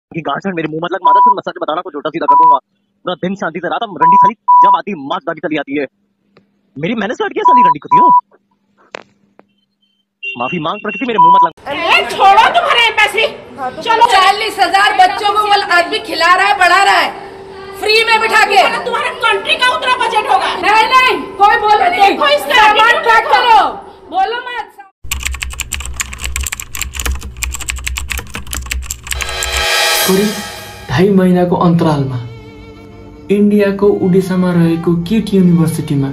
कि गांड मेरे मुंह मत लग मादर, तुम सच बताना कुछ उल्टा सीधा कर दूंगा। पूरा दिन शांति से रहा था, रंडी साली जब आती मार दादी चली आती है। मेरी मैंने स्टार्ट किया साली रंडी कुतियो। माफी मांग प्रकृति, मेरे मुंह मत लग। छोड़ो तुम्हारे पैसे। चलो 40,000 बच्चों को वो आदमी खिला रहा है, बढ़ा रहा है फ्री में बिठा के। तुम्हारे कंट्री का उतना बजट होगा। नहीं कोई बोले नहीं, कोई सामान पैक करो, बोलो मत। करिब 2.5 महिनाको अन्तरालमा इन्डियाको उडिसामा रहेको किट युनिभर्सिटीमा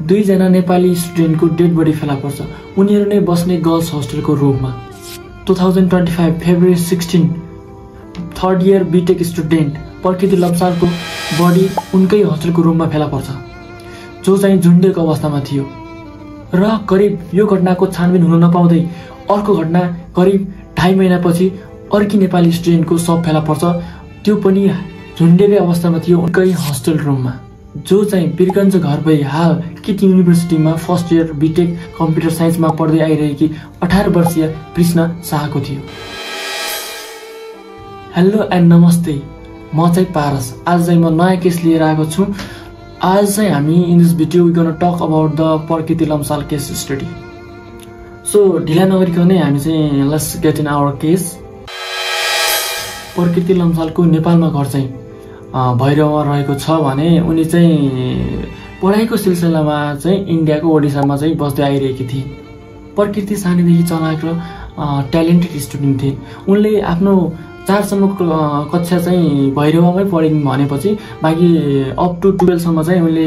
2 जना नेपाली स्टुडेन्टको डेड बडी फेला पर्छ। उनीहरू नै बस्ने गर्ल्स होस्टेलको रुममा। 2025 February 16 third year BTech student Prakriti लम्सालको बडी उनकै होस्टेलको रुममा फेला पर्छ, जो चाहिँ झुन्डेको अवस्थामा थियो। र करिब यो घटनाको छानबिन हुन नपाउँदै अर्को घटना करिब 2.5 महिनापछि अर्की नेपाली स्टुडेन्टको सब फेला पर्छ, त्यो पनि झुन्डेकै अवस्थामा थियो उनकै होस्टेल रुममा, जो चाहिँ वीरगञ्ज घर भई हाल किट युनिभर्सिटीमा फर्स्ट इयर बीटेक कम्प्युटर साइन्समा पढ्दै आइरहेकी 18 वर्षीय कृष्ण शाहको थियो। हेलो एन्ड नमस्ते, म चाहिँ पारस। आज चाहिँ म नयाँ केस लिएर आएको छु। आज चाहिँ हामी in this video we gonna talk about the Prakriti Lamsal case study. So ढिला नगरिकन हामी चाहिँ let's get in our case. Prakriti लम्सालको नेपालमा घर चाहिँ भैरवमा रहेको छ भने उनी चाहिँ पढाइको सिलसिलामा चाहिँ इन्डियाको ओडिसामा चाहिँ बस्दै आइरहेकी थिइन्। प्रकृति सानैदेखि चलाक र ट्यालेन्टेड स्टुडेन्ट थिइन्। उनले आफ्नो 4 सम्मको कक्षा चाहिँ भैरवमै पढिन् भनेपछि बाँकी अप टु 12 सम्म चाहिँ उनले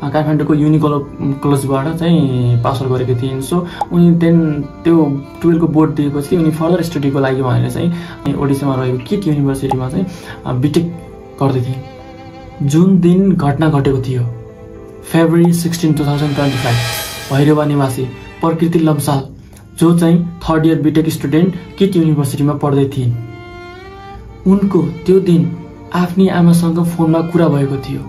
काठमाडौँको कलेजबाट चाहिँ पास आउट गरेकी थिइन्। सो उनी देन त्यो 12 को बोर्ड दिएपछि उनी फर्दर स्टडीको लागि भनेर चाहिँ ओडिसामा रहेको किट युनिभर्सिटीमा चाहिँ बिटेक गर्दै थिइन्। जुन दिन घटना घटेको थियो फेब्रुअरी 16 2025 भैरवा निवासी प्रकृति लम्साल, जो चाहिँ थर्ड इयर बिटेक स्टुडेन्ट किट युनिभर्सिटीमा पढ्दै थिइन्, उनको त्यो दिन आफ्नी आमासँग फोनमा कुरा भएको थियो।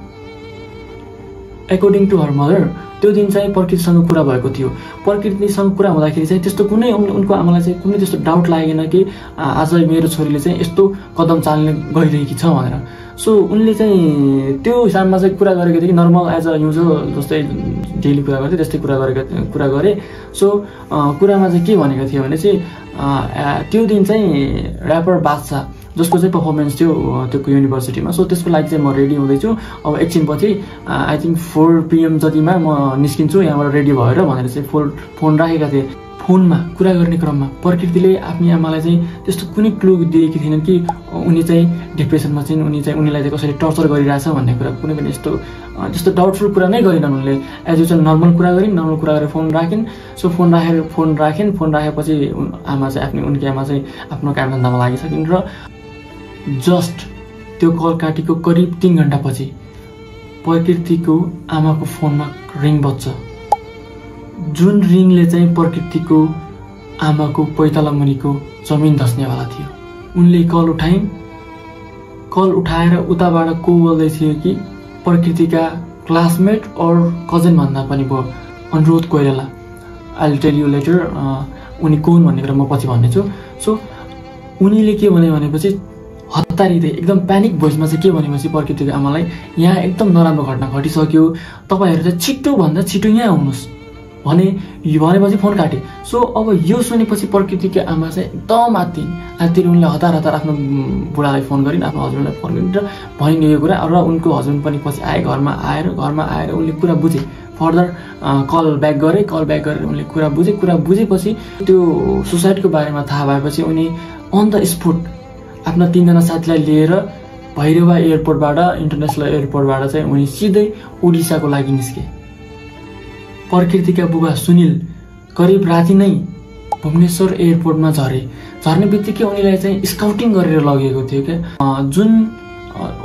एकर्डिङ टु हर मदर त्यो दिन चाहिँ प्रकृतिसँग कुरा भएको थियो। प्रकृतिसँग कुरा हुँदाखेरि चाहिँ त्यस्तो कुनै उनको आमालाई चाहिँ कुनै त्यस्तो डाउट लागेन कि आज मेरो छोरीले चाहिँ यस्तो कदम चाल्ने गइरहेकी छ भनेर। सो उनले चाहिँ त्यो हिसाबमा चाहिँ कुरा गरेको थियो कि नर्मल एज अ युजल जस्तै डेली कुरा गर्थे त्यस्तै कुरा गरे। सो कुरामा चाहिँ के भनेको थियो भने चाहिँ त्यो दिन चाहिँ ऱ्यापर बादशाह जसको चाहिँ पर्फर्मेन्स थियो त्यो युनिभर्सिटीमा। सो त्यसको लागि चाहिँ म रेडी हुँदैछु, अब एकछिनपछि आई थिङ्क 4 PM जतिमा म निस्किन्छु यहाँबाट रेडी भएर भनेर चाहिँ फोन राखेका थिए। फोनमा कुरा गर्ने क्रममा प्रकृतिले आफ्नी आमालाई चाहिँ त्यस्तो कुनै क्लु दिएकी थिएनन् कि उनी चाहिँ डिप्रेसनमा चाहिँ उनीलाई चाहिँ कसरी टर्चर गरिरहेछ भन्ने कुरा कुनै पनि त्यस्तो डाउटफुल कुरा नै गरिनन्। उनले एज युजल नर्मल कुरा गरेर फोन राखिन्। सो फोन राखेपछि आमा चाहिँ उनकी आमा चाहिँ आफ्नो काम धन्दामा लागिसकिन् र जस्ट त्यो कल काटेको करिब 3 घण्टापछि प्रकृतिको आमाको फोनमा रिङ बज्छ, जुन रिङले चाहिँ प्रकृतिको आमाको पैताला मुनिको जमिन धस्नेवाला थियो। उनले कल उठाएर उताबाट को बोल्दै थियो कि प्रकृतिका क्लासमेट और कजन भन्दा पनि भयो अनुरोध Koirala. I will tell you letter उनी कोन भन्ने कुरा म पछि भन्नेछु। सो उनीले के भनेपछि हतारिँदै एकदम प्यानिक भोइसमा चाहिँ के भनेपछि प्रकृतिको आमालाई यहाँ एकदम नराम्रो घटना घटिसक्यो, तपाईँहरू चाहिँ छिटोभन्दा छिटो यहाँ आउनुहोस् भनेपछि फोन काटे। सो अब यो सुनेपछि प्रकृतिको आमा चाहिँ एकदम आत्तिन उनले हतार आफ्नो बुढालाई फोन गरिन्, आफ्नो हस्बेन्डलाई फोन गरिन् र भनिन् यो कुरा। र उनको हस्बेन्ड पनि पछि आए, घरमा आएर उनले कुरा बुझे। फर्दर कल ब्याक गरेर उनले कुरा बुझेपछि त्यो सुसाइडको बारेमा थाहा भएपछि उनी अन द स्पोट आफ्ना 3 जना साथीलाई लिएर भैरवा एयरपोर्टबाट इन्टरनेसनल एयरपोर्टबाट चाहिँ उनी सिधै ओडिसाको लागि निस्के। प्रकृतिका बुबा सुनिल करिब राति नै भुवनेश्वर एयरपोर्टमा झर्ने बित्तिकै उनीलाई चाहिँ स्काउटिङ गरेर लगेको थियो क्या। जुन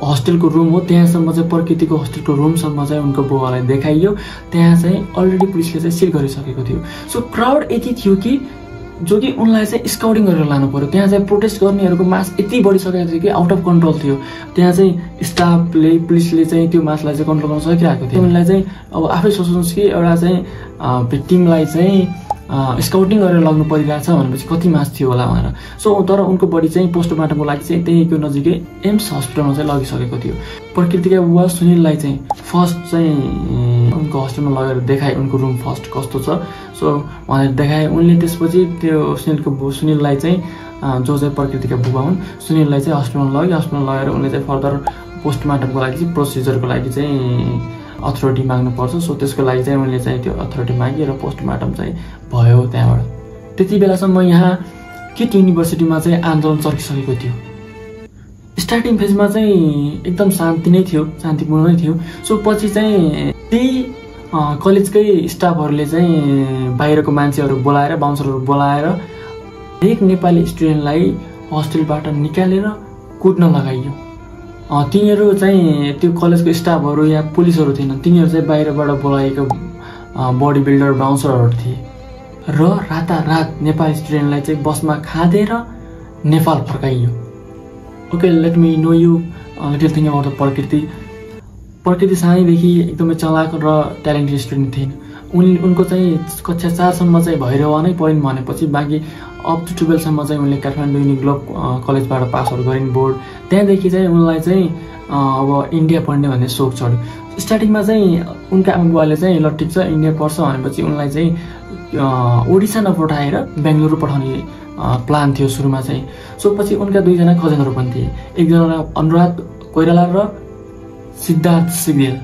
होस्टेलको रुम हो त्यहाँसम्म चाहिँ प्रकृतिको होस्टेलको रुमसम्म चाहिँ उनको बुबालाई देखाइयो। त्यहाँ चाहिँ अलरेडी पुलिसले चाहिँ सिल गरिसकेको थियो। सो क्राउड यति थियो कि जो कि उनलाई चाहिँ स्काउटिङ गरेर लानु पर्यो। त्यहाँ चाहिँ प्रोटेस्ट गर्नेहरूको मास यति बढिसकेको थियो कि आउट अफ कन्ट्रोल थियो। त्यहाँ चाहिँ स्टाफले पुलिसले चाहिँ त्यो मासलाई चाहिँ कन्ट्रोल गर्न सकिरहेको थियो। उनलाई चाहिँ अब आफै सोच्नुहोस् कि एउटा चाहिँ भिक्टिमलाई चाहिँ स्काउटिङ गरेर लग्नु परिरहेछ भनेपछि कति मास थियो होला भनेर। सो तर उनको बडी चाहिँ पोस्टमार्टमको लागि चाहिँ त्यहीको नजिकै एम्स हस्पिटलमा चाहिँ लगिसकेको थियो। प्रकृतिका बुवा सुनिललाई चाहिँ फर्स्ट चाहिँ उनको हस्पिटलमा लगेर देखाए उनको रुम फर्स्ट कस्तो छ सो भनेर देखाए उनले। त्यसपछि त्यो सुनिललाई चाहिँ जो चाहिँ प्रकृतिका बुबा हुन् सुनिललाई चाहिँ हस्पिटलमा लगेर उनले चाहिँ फर्दर पोस्टमार्टमको लागि चाहिँ प्रोसिजरको लागि चाहिँ अथोरिटी माग्नुपर्छ। सो त्यसको लागि चाहिँ उनले चाहिँ त्यो अथोरिटी मागे र पोस्टमार्टम चाहिँ भयो त्यहाँबाट। त्यति बेलासम्म यहाँ किट युनिभर्सिटीमा चाहिँ आन्दोलन चर्किसकेको थियो। स्टार्टिङ फेजमा चाहिँ एकदम शान्ति नै थियो, शान्तिपूर्ण नै थियो। सो पछि चाहिँ त्यही कलेजकै स्टाफहरूले चाहिँ बाहिरको मान्छेहरू बोलाएर बााउन्सरहरू बोलाएर एक नेपाली स्टुडेन्टलाई होस्टेलबाट निकालेर कुट्न लगाइयो। तिनीहरू चाहिँ त्यो कलेजको स्टाफहरू या पुलिसहरू थिएनन्, तिनीहरू चाहिँ बाहिरबाट बोलाएको बडी बिल्डर बााउन्सरहरू थिए र रातारात नेपाली स्टुडेन्टलाई चाहिँ बसमा खाँदेर नेपाल फर्काइयो। Okay, let me know you little thing about the प्रकृति सानैदेखि एकदमै चलाक र ट्यालेन्टेड स्टुडेन्ट थिइन्। उनको चाहिँ कक्षा 4सम्म चाहिँ भैरवा नै पढिन् भनेपछि बाँकी अप टु 12सम्म चाहिँ उनले काठमाडौँ युनिग्लोब कलेजबाट पासहरू गरिन् बोर्ड। त्यहाँदेखि चाहिँ उनलाई चाहिँ अब इन्डिया पढ्ने भन्ने सोख चढ्यो। स्टार्टिङमा चाहिँ उनका आमा बुवाले चाहिँ ल ठिक छ इन्डिया पढ्छ भनेपछि उनलाई चाहिँ ओडिसा नपठाएर बेङ्गलुरु पठाउने प्लान थियो सुरुमा चाहिँ। सो पछि उनका दुईजना कजनहरू पनि थिए, एकजना अनुराग कोइराला र सिद्धार्थ सिग्देल।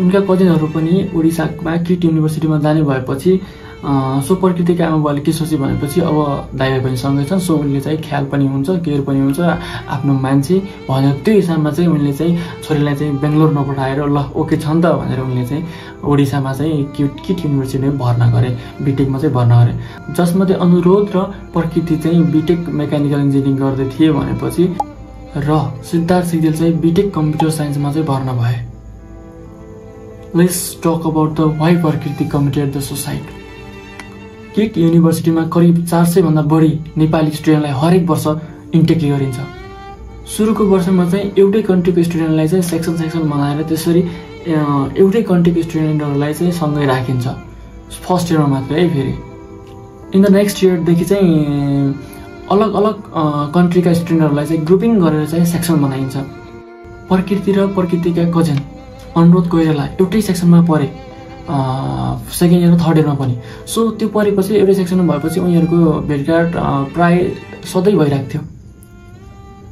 उनका कजनहरू पनि ओडिसामा किट युनिभर्सिटीमा जाने भएपछि सो प्रकृतिका आमा बुवाले के सोचे भनेपछि अब दाइ पनि सँगै छन्, सो उनले चाहिँ ख्याल पनि हुन्छ केयर पनि हुन्छ आफ्नो मान्छे भनेर त्यो हिसाबमा चाहिँ उनले चाहिँ छोरीलाई चाहिँ बेङ्गलोर नपठाएर ल ओके छ नि त भनेर उनले चाहिँ ओडिसामा चाहिँ किट युनिभर्सिटीमा भर्ना गरे, बिटेकमा चाहिँ भर्ना गरे। जसमध्ये अनुरोध र प्रकृति चाहिँ बिटेक मेकानिकल इन्जिनियरिङ गर्दै थिए भनेपछि र सिद्धार्थ सिग्देल चाहिँ बिटेक कम्प्युटर साइन्समा चाहिँ भर्ना भए। Let's talk about the why Prakriti committed the suicide. KIIT युनिभर्सिटीमा करिब 400 भन्दा बढी नेपाली स्टुडेन्टलाई हरेक वर्ष इन्टेक गरिन्छ। सुरुको वर्षमा चाहिँ एउटै कन्ट्रीको स्टुडेन्टलाई चाहिँ सेक्सन बनाएर त्यसरी एउटै कन्ट्रीको स्टुडेन्टहरूलाई चाहिँ सँगै राखिन्छ फर्स्ट इयरमा मात्रै है। फेरि इन द नेक्स्ट इयरदेखि चाहिँ अलग अलग कन्ट्रीका स्टुडेन्टहरूलाई चाहिँ ग्रुपिङ गरेर चाहिँ सेक्सन बनाइन्छ। प्रकृति र प्रकृतिका कजन अनुरोध कोइराला एउटै सेक्सनमा परे सेकेन्ड इयर र थर्ड इयरमा पनि। सो त्यो परेपछि एउटै सेक्सनमा भएपछि उनीहरूको भेटघाट प्राय सधैँ भइरहेको थियो।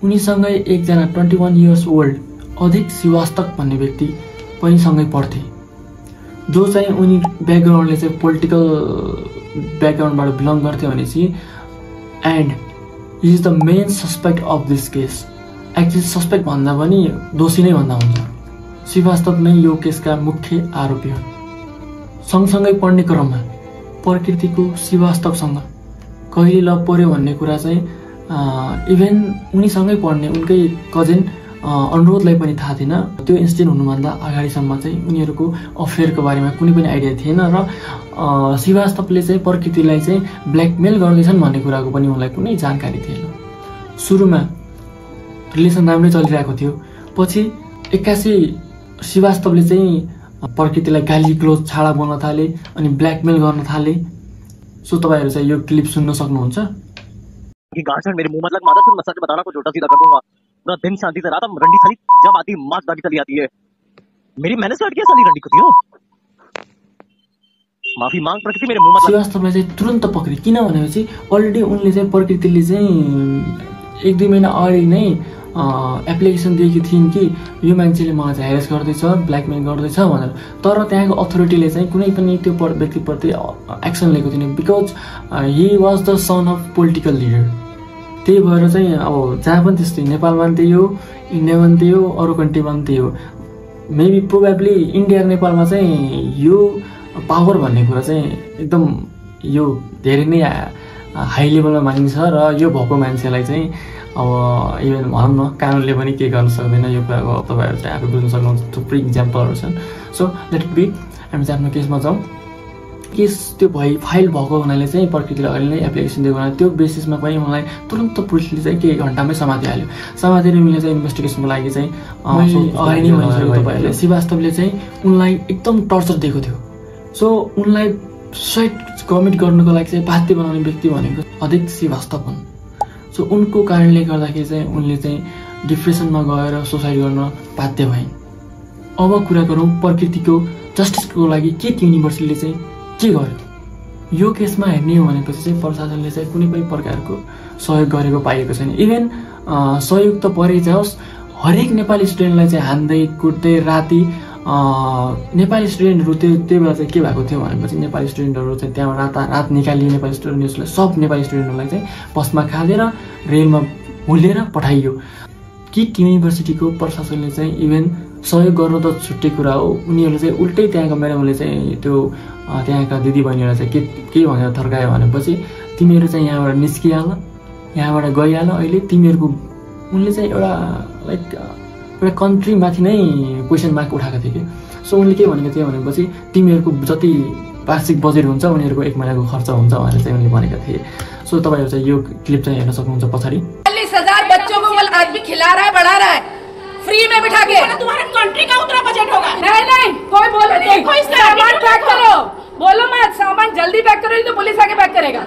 उनीसँगै एकजना 21 इयर्स ओल्ड अधिक श्रीवास्तव भन्ने व्यक्ति पनि सँगै पढ्थे, जो चाहिँ उनी ब्याकग्राउन्डले चाहिँ पोलिटिकल ब्याकग्राउन्डबाट बिलङ गर्थे भनेपछि and is the main suspect of this case. Actually suspect भन्दा पनि दोषी नै भन्दा हुन्छ। श्रीवास्तव नै यो केसका मुख्य आरोपी हुन्। सँगसँगै पढ्ने क्रममा प्रकृतिको श्रीवास्तवसँग कहिले लभ पर्यो भन्ने कुरा चाहिँ इभेन उनीसँगै पढ्ने उनकै कजन अनुरोधलाई पनि थाहा थिएन। त्यो इन्सिडेन्ट हुनुभन्दा अगाडिसम्म चाहिँ उनीहरूको अफेयरको बारेमा कुनै पनि आइडिया थिएन र श्रीवास्तवले चाहिँ प्रकृतिलाई चाहिँ ब्ल्याकमेल गर्दैछन् भन्ने कुराको पनि उनलाई कुनै जानकारी थिएन। सुरुमा रिलेसन राम्रै चलिरहेको थियो, पछि एक्कासी श्रीवास्तवले चाहिँ प्रकृतिलाई गाली ग्लोज छाडा बोल्न थाले अनि ब्ल्याकमेल गर्न थाले। सो तपाईहरु चाहिँ यो क्लिप सुन्न सक्नुहुन्छ। कि गार्डन मेरे मुंह मत लग माता, मैं सच बता रहा कुछ उल्टा सीधा कर दूंगा। पूरा दिन शांति से रहा था, रंडी साली जब आती मार्च दादी चली आती है। मेरी मैंने स्टार्ट किया साली रंडी को दियो। माफी मांग प्रकृति मेरे मुंह मत लग। श्रीवास्तवलाई चाहिँ तुरन्त पक्रे, किन भनेपछि अलरेडी उनले चाहिँ प्रकृतिले चाहिँ 1-2 महिना अगाडि नै एप्लिकेसन दिएकी थिइन् कि यो मान्छेले मलाई चाहिँ हेरेस गर्दैछ, ब्ल्याकमेल गर्दैछ भनेर। तर त्यहाँको अथोरिटीले चाहिँ कुनै पनि त्यो व्यक्तिप्रति एक्सन लिएको थिएन, because he was the sun of political leader. त्यही भएर चाहिँ अब जहाँ पनि त्यस्तै, नेपालमा पनि त्यही हो, इन्डियामा पनि त्यही हो, अरू कन्ट्रीमा पनि त्यही हो। मेबी प्रोबेबली इन्डिया र नेपालमा चाहिँ यो पावर भन्ने कुरा चाहिँ एकदम यो धेरै नै हाई लेभलमा मानिन्छ र यो भएको मान्छेलाई चाहिँ अब इभन भनौँ न कानुनले पनि के गर्न सक्दैन। यो कुराको तपाईँहरू चाहिँ आफै बुझ्न सक्नुहुन्छ, थुप्रै इक्जाम्पलहरू छन्। सो लेट बी, हामी चाहिँ आफ्नो केसमा जाउँ। केस त्यो फाइल भएको हुनाले चाहिँ प्रकृतिले अगाडि नै एप्लिकेसन दिएको हुनाले त्यो बेसिसमा पनि उनलाई तुरन्त पुलिसले चाहिँ केही घन्टामै समातिहाल्यो। समातेर उनले चाहिँ इन्भेस्टिगेसनको लागि चाहिँ अगाडि नै भनिसक्यो तपाईँहरूले। श्रीवास्तवले चाहिँ उनलाई एकदम टर्चर दिएको थियो। सो उनलाई सुसाइड कमिट गर्नको लागि चाहिँ बाध्य बनाउने व्यक्ति भनेको अध्यक्ष श्रीवास्तव हुन्। सो उनको कारणले गर्दाखेरि चाहिँ उनले चाहिँ डिप्रेसनमा गएर सुसाइड गर्न बाध्य भइन्। अब कुरा गरौँ प्रकृतिको जस्टिसको लागि के युनिभर्सिटीले चाहिँ के गर्यो। यो केसमा हेर्ने हो भनेपछि चाहिँ प्रशासनले चाहिँ कुनै पनि प्रकारको सहयोग गरेको पाइएको छैन। इभन सहयोग त परै जाओस्, हरेक नेपाली स्टुडेन्टलाई चाहिँ हान्दै कुट्दै राति नेपाली स्टुडेन्टहरू त्यो बेला चाहिँ के भएको थियो भनेपछि नेपाली स्टुडेन्टहरू चाहिँ त्यहाँबाट रात निकालिए नेपाली स्टुडेन्टहरूलाई सब नेपाली स्टुडेन्टहरूलाई चाहिँ बसमा खालेर रेलमा हुलेर पठाइयो। किट युनिभर्सिटीको प्रशासनले चाहिँ इभन सहयोग गर्नु त छुट्टै कुरा हो, उनीहरूले चाहिँ उल्टै त्यहाँको म्याडमले चाहिँ त्यो त्यहाँका दिदीबहिनीहरूलाई चाहिँ के भनेर थर्कायो भनेपछि तिमीहरू चाहिँ यहाँबाट निस्किहाल, यहाँबाट गइहाल। अहिले तिमीहरूको उनले चाहिँ एउटा लाइक एउटा कन्ट्रीमाथि नै क्वेसन मार्क उठाएको थियो कि। सो उनले के भनेको थियो भनेपछि तिमीहरूको जति वार्षिक बजेट हुन्छ उनीहरूको 1 महिनाको खर्च हुन्छ भनेर चाहिँ उनले भनेका थिए। सो तपाईँहरू चाहिँ यो क्लिप चाहिँ हेर्न सक्नुहुन्छ पछाडि। 40,000 बच्चों को वो आदमी खिला रहा है, बढ़ा रहा है फ्री में बिठा के। तुम्हारे कंट्री का उतना बजट होगा। नहीं कोई बोलो नहीं, कोई सामान पैक करो, बोलो मत, सामान जल्दी पैक करो तो पुलिस आके पैक करेगा।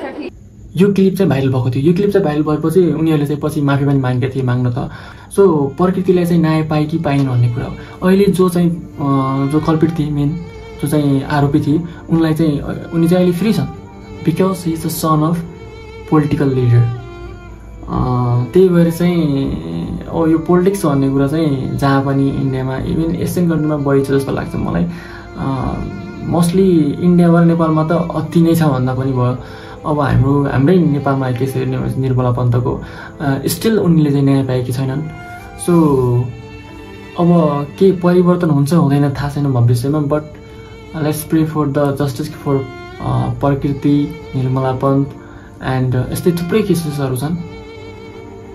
यो क्लिप चाहिँ भाइरल भएको थियो। यो क्लिप चाहिँ भाइरल भएपछि उनीहरूले चाहिँ पछि माफी पनि मागेका थिए माग्न त। सो प्रकृतिलाई चाहिँ न्याय पाए कि पाएन भन्ने कुरा हो। अहिले जो चाहिँ जो कल्पिट थिए मेन जो चाहिँ आरोपी थिए उनलाई चाहिँ उनी चाहिँ अहिले फ्री छन् because he is the sun of political leader. त्यही भएर चाहिँ यो पोलिटिक्स भन्ने कुरा चाहिँ जहाँ पनि इन्डियामा इभन एसियन कन्ट्रीमा बढी छ जस्तो लाग्छ मलाई। मोस्टली इन्डियाबाट नेपालमा त अति नै छ भन्दा पनि भयो। अब हाम्रै नेपालमा केसरी निर्मला पन्तको स्टिल उनले चाहिँ न्याय पाएकी छैनन्। सो अब के परिवर्तन हुन्छ हुँदैन थाहा छैन भविष्यमा, but let's pray for the justice for Prakriti, Nirmala Pant and यस्तै थुप्रै केसेसहरू छन्।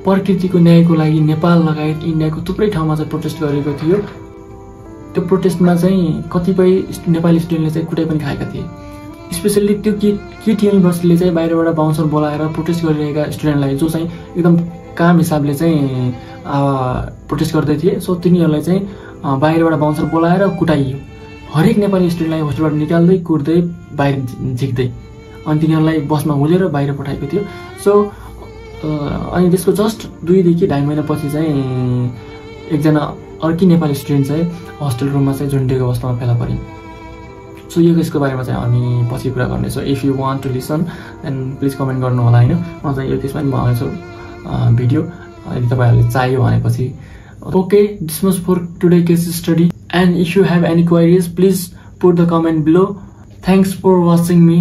प्रकृतिको न्यायको लागि नेपाल लगायत इन्डियाको थुप्रै ठाउँमा चाहिँ प्रोटेस्ट गरेको थियो। त्यो प्रोटेस्टमा चाहिँ कतिपय नेपाली स्टुडेन्टले चाहिँ कुटाइ पनि खाएका थिए। स्पेसल्ली त्यो किट युनिभर्सिटीले चाहिँ बाहिरबाट बााउन्सर बोलाएर प्रोटेस्ट गरिरहेका स्टुडेन्टलाई जो चाहिँ एकदम काम हिसाबले चाहिँ प्रोटेस्ट गर्दै थिए। सो तिनीहरूलाई चाहिँ बाहिरबाट बााउन्सर बोलाएर कुटाइयो। हरेक नेपाली स्टुडेन्टलाई होस्टेलबाट निकाल्दै कुट्दै बाहिर झिक्दै अनि तिनीहरूलाई बसमा हुलेर बाहिर पठाएको थियो। सो अनि त्यसको जस्ट 2 2.5 महिनापछि चाहिँ एकजना अर्की नेपाली स्टुडेन्ट चाहिँ हस्टेल रुममा चाहिँ झुन्डेको अवस्थामा फेला परिन्। सो यो केसको बारेमा चाहिँ हामी पछि कुरा गर्नेछौँ। If you want to listen and please comment गर्नु होला होइन। म चाहिँ यो त्यसमा पनि बनाउँछु भिडियो यदि तपाईँहरूले चाहियो भनेपछि। Okay, this was for today case study and if you have any queries please put the comment below. Thanks for watching me.